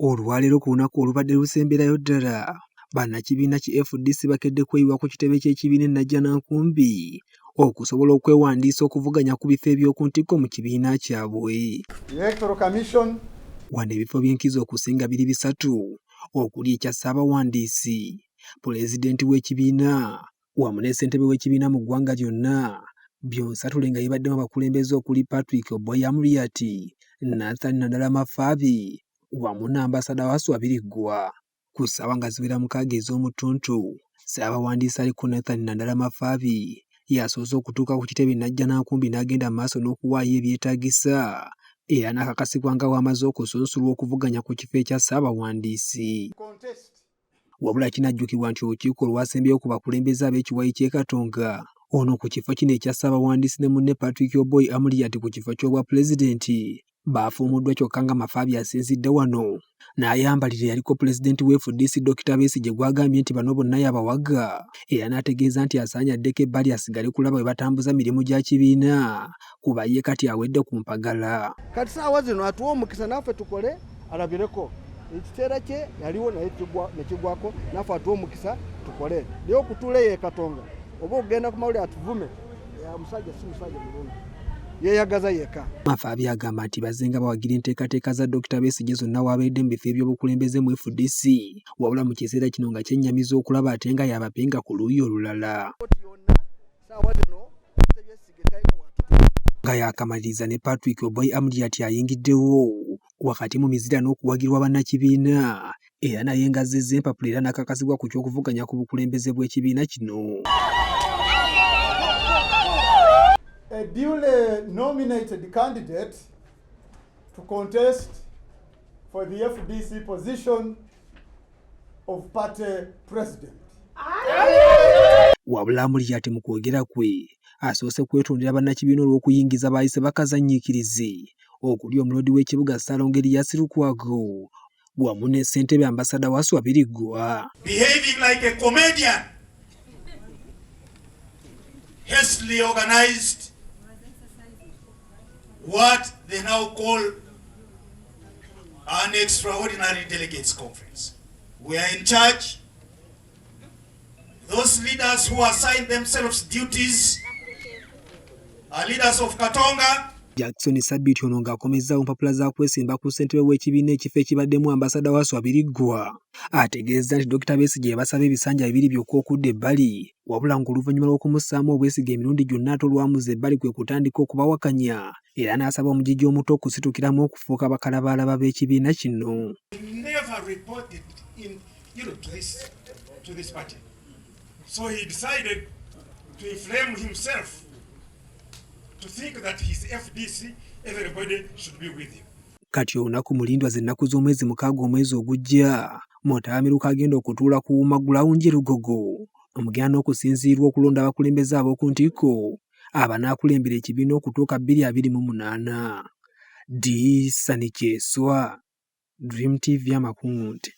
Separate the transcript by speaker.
Speaker 1: Olwaleero ku lunaku olubadde lusemberayo ddala, bannakibiina ki FDC bakedde kweyiwa ku kitebe ky'ekibiina e Najjanankumbi okusobola okwewandiisa okuvuganya ku bifo eby'oku ntikko mu kibiina kyabwe.
Speaker 2: Electoral Commission.
Speaker 1: Wano ebifo by'enkizo okusinga biri bisatu okuli ekya Ssaabawandiisi, Pulezidenti w'ekibiina wamu ne ssentebe w'ekibiina mu ggwanga lyonna byonsatule nga bibaddemu abakulembeze okuli Patrick Oboi Amuriat, Nathan Nandala Mafaabi wamu ne Ambasada Wasswa Biriggwa. Ku ssaawa nga ziwera 6 ez'omu ttuntu, Ssaabawandiisi aliko Nathan Nandala Mafaabi y'asoose okutuuka ku kitebe e Najjanankumbi n'agenda mu maaso n'okuwaayo ebyetaagisa era n'akakasibwa nga bw'amaze okusunsulwa okuvuganya ku kifo ekya Ssaabawandiisi. Wabula kinajjukirwa nti olukiiko olwasembyeyo ku bakulembeze ab'ekiwayi ky'e Katonga, ono ku kifo kino ekya Ssaabawandiisi ne munne Patrick Oboi Amuriat ku kifo ky'obwa Pulezidenti baafuumuddwa kyokka nga Mafaabi asinzidde wano n'ayambalira eyaliko Pulezidenti wa FDC Dokita Besigye gw'agambye nti bano bonna yabawaga era n'ategeeza nti asaanye addeko ebbali asigale kulaba bwe batambuza mirimu gya kibiina kuba ye kati awedde ku mpagala.
Speaker 2: Kati saawa zino atuwe omukisa naffe tukole alabireko ekiseera kye yaliwo naye nekigwako naffe atuwe omukisa tukole naye okutuula eyo ekatonga oba okugenda ku mawulire atuvume omusajja si musajja mulungi yeyagaza yeka.
Speaker 1: Mafaabi agamba nti bazze nga bawagira enteekateeka za Dokita Besigye zonna w'abeeredde mu bifo eby'obukulembeze mu FDC wabula mu kiseera kino nga kyennyamiza okulaba ate nga y'abapinga ku luuyi olulala. Nga yaakamaliriza ne Patrick Oboi Amuriat ayingiddewo wakati mu mizira n'okuwagirwa bannakibiina era naye ng'azzizza empapula era n'akakasibwa ku ky'okuvuganya ku bukulembeze bw'ekibiina kino.
Speaker 2: A duly nominated candidate to contest for the FDC position of party president.
Speaker 1: Wabula Amuriat mu kwogera kwe asoose kwetondera bannakibiina olw'okuyingiza baayise bakazannyiikirizi okuli omuloodi w'ekibuga Ssalongo Erias Lukwago wamu ne ssentebe Ambasada Wasswa Biriggwa.
Speaker 3: Behaving like a comedian, hastily organized what they now call an extraordinary delegates conference. We are in charge. Those leaders who assign themselves duties are leaders of Katonga.
Speaker 1: Jackson Sabiiti ono ng'akomezzaawo mpapula za kwesimba ku ssentebe w'ekibiina ekifo ekibaddemu Ambasada Wasswa Biriggwa ategeezezza nti Dokita Besigye yabasaba ebisanja bibiri byokka okudda ebbali wabula ng'oluvannyuma lw'okumussaamu obwesige emirundi gyonna ate olwamuza ebbali kwe kutandika okubawakanya era n'asaba omugigi omuto okusitukiramu okufuuka bakalabaalaba b'ekibiina kino.
Speaker 3: Never reported in, you know, to this party. So he decided to inflame himself to think that his FDC, everybody should be with him.
Speaker 1: Kati olunaku mulindwa ze nnaku z'omwezi 6 omwezi ogujja Mutamiruka agenda okutuula ku Wuma Ground e Lugogo omugenda n'okusinziirwa okulonda abakulembeze ab'oku ntikko abanaakulembera ekibiina okutuuka 2028. Disani Kyeswa, Dream TV Amakunte.